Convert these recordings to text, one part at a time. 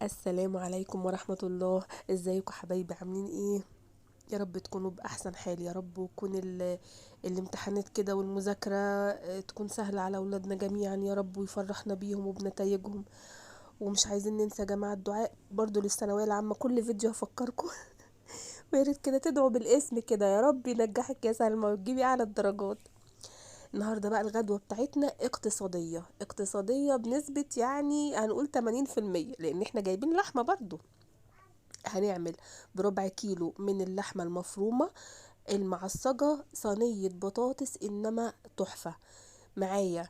السلام عليكم ورحمة الله. ازيكم حبايبي؟ عاملين ايه؟ يا رب تكونوا بأحسن حال يا رب، ويكون الامتحانات كده والمذاكرة تكون سهلة على أولادنا جميعا يا رب، ويفرحنا بيهم وبنتائجهم. ومش عايزين ننسى يا جماعة الدعاء برضو للثانوية العامة، كل فيديو هفكركم ويا ريت كده تدعوا بالاسم كده، يا رب ينجحك يا سلمى وتجيبي أعلى الدرجات. النهارده بقى الغدوة بتاعتنا اقتصادية، اقتصادية بنسبة يعني هنقول 80%، لأن احنا جايبين لحمة برضو. هنعمل بربع كيلو من اللحمة المفرومة المعصجة صينية بطاطس إنما تحفة. معايا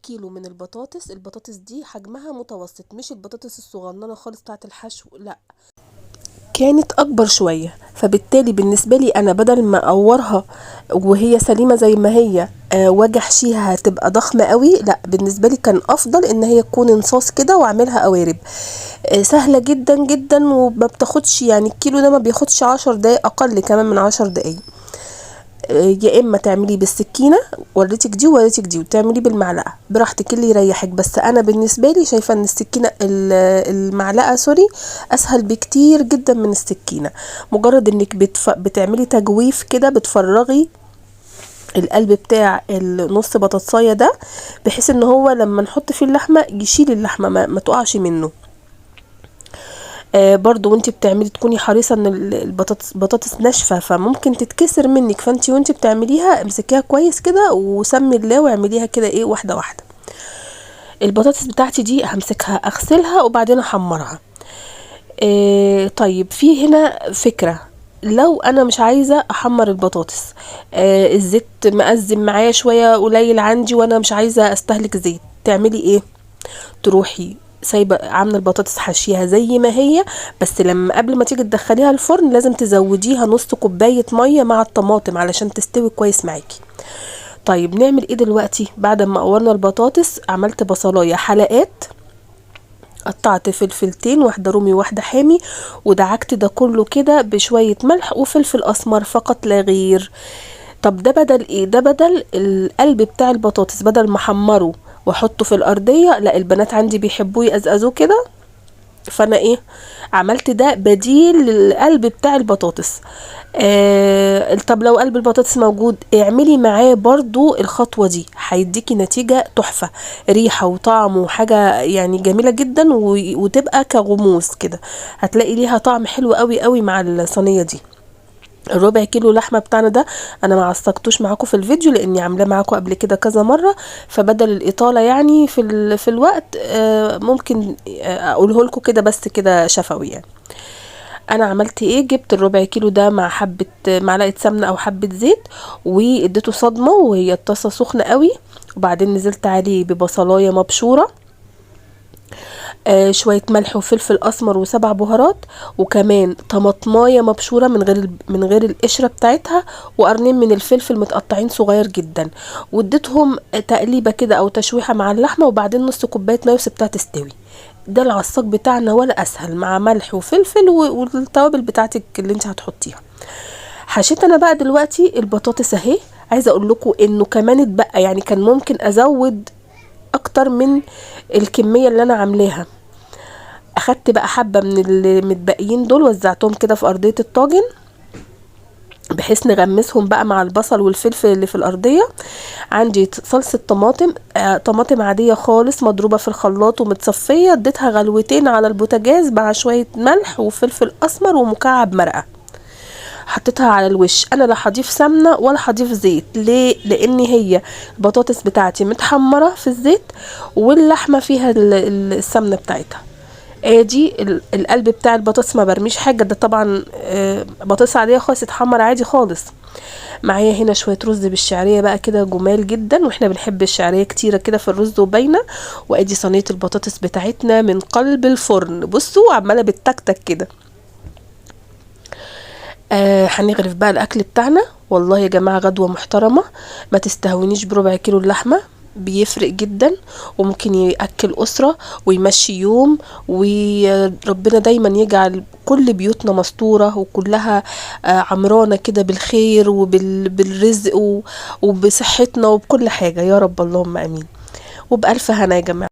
كيلو من البطاطس، البطاطس دي حجمها متوسط، مش البطاطس الصغننة خالص بتاعت الحشو، لا كانت أكبر شوية، فبالتالي بالنسبة لي أنا بدل ما أقورها وهي سليمة زي ما هي واجي احشيها هتبقى ضخمة قوي، لا بالنسبة لي كان أفضل إن هي تكون انصاص كده وأعملها قوارب. سهلة جدا جدا وما بتاخدش، يعني الكيلو ده ما بياخدش 10 دقايق، أقل كمان من 10 دقايق. يا إما تعمليه بالسكينة، وريتك دي ووريتك دي، وتعمليه بالمعلقة براحتك اللي يريحك، بس أنا بالنسبة لي شايفة إن السكينة المعلقة سوري أسهل بكتير جدا من السكينة. مجرد إنك بتعملي تجويف كده، بتفرغي القلب بتاع النص بطاطساية ده، بحيث إن هو لما نحط فيه اللحمة يشيل اللحمة ما تقعش منه. برضو وانت بتعملي تكوني حريصة ان البطاطس بطاطس ناشفة فممكن تتكسر منك، فانت وانت بتعمليها امسكيها كويس كده وسمي الله واعمليها كده ايه واحدة واحدة. البطاطس بتاعتي دي همسكها اغسلها وبعدين احمرها. طيب في هنا فكرة، لو انا مش عايزة احمر البطاطس، الزيت مأزم معايا شوية قليل عندي وانا مش عايزة استهلك زيت، تعملي ايه؟ تروحي سايبه عامله البطاطس حشيها زي ما هي، بس لما قبل ما تيجي تدخليها الفرن لازم تزوديها نص كوباية مية مع الطماطم علشان تستوي كويس معاكي. طيب نعمل ايه دلوقتي؟ بعد ما قورنا البطاطس عملت بصلايه حلقات، قطعت فلفلتين، واحدة رومي وواحدة حامي، ودعكت ده كله كده بشوية ملح وفلفل اسمر فقط لا غير. طب ده بدل ايه؟ ده بدل القلب بتاع البطاطس، بدل ما احمره واحطه في الارضية، لا البنات عندي بيحبوه يقزقزوه كده، فانا ايه عملت ده بديل للقلب بتاع البطاطس. طب لو قلب البطاطس موجود اعملي معاه برضو الخطوة دي، هيديكي نتيجة تحفة، ريحه وطعم وحاجه يعني جميلة جدا، وتبقى كغموس كده، هتلاقي ليها طعم حلو قوي قوي مع الصينية دي. الربع كيلو لحمه بتاعنا ده انا ما عصقتوش معاكم في الفيديو لاني عاملاه معاكم قبل كده كذا مرة، فبدل الاطالة يعني في الوقت ممكن اقوله لكم كده بس كده شفوي. يعني انا عملت ايه؟ جبت الربع كيلو ده مع حبه معلقه سمنه او حبه زيت، واديته صدمة وهي الطاسه سخنة قوي، وبعدين نزلت عليه ببصلايه مبشوره، شوية ملح وفلفل اسمر و7 بهارات، وكمان طماطمايه مبشوره من غير القشرة بتاعتها، وقرنين من الفلفل متقطعين صغير جدا، واديتهم تقليبه كده او تشويحه مع اللحمة، وبعدين نص كوباية مية وسبتها تستوي. ده العصاج بتاعنا ولا اسهل، مع ملح وفلفل والتوابل بتاعتك اللي انت هتحطيها. حشيت انا بقى دلوقتي البطاطس اهي، عايزه اقول لكم انه كمان اتبقى، يعني كان ممكن ازود اكتر من الكمية اللي انا عاملاها. اخدت بقى حبه من المتبقيين دول وزعتهم كده في ارضية الطاجن، بحيث نغمسهم بقى مع البصل والفلفل اللي في الارضية. عندي صلصه طماطم، طماطم عادية خالص مضروبة في الخلاط ومتصفيه، اديتها غلوتين على البوتاجاز مع شوية ملح وفلفل اسمر ومكعب مرقه، حطيتها على الوش. انا لا هضيف سمنه ولا هضيف زيت، ليه؟ لان هي البطاطس بتاعتي متحمره في الزيت واللحمة فيها السمنة بتاعتها. ادي القلب بتاع البطاطس، ما برميش حاجة، ده طبعا بطاطس عادية خالص اتحمر عادي خالص. معايا هنا شوية رز بالشعريه بقى كده جمال جدا، واحنا بنحب الشعرية كتيرة كده في الرز وباينه. وادي صينية البطاطس بتاعتنا من قلب الفرن، بصوا عماله بالتكتك كده. هنغرف بقى الاكل بتاعنا. والله يا جماعة غدوه محترمه، ما تستهونيش بربع كيلو اللحمة، بيفرق جدا وممكن يأكل أسرة ويمشي يوم. وربنا دايما يجعل كل بيوتنا مستورة وكلها عمرانة كده بالخير وبالرزق وبصحتنا وبكل حاجة يا رب، اللهم آمين. وبألف هنا يا جماعة.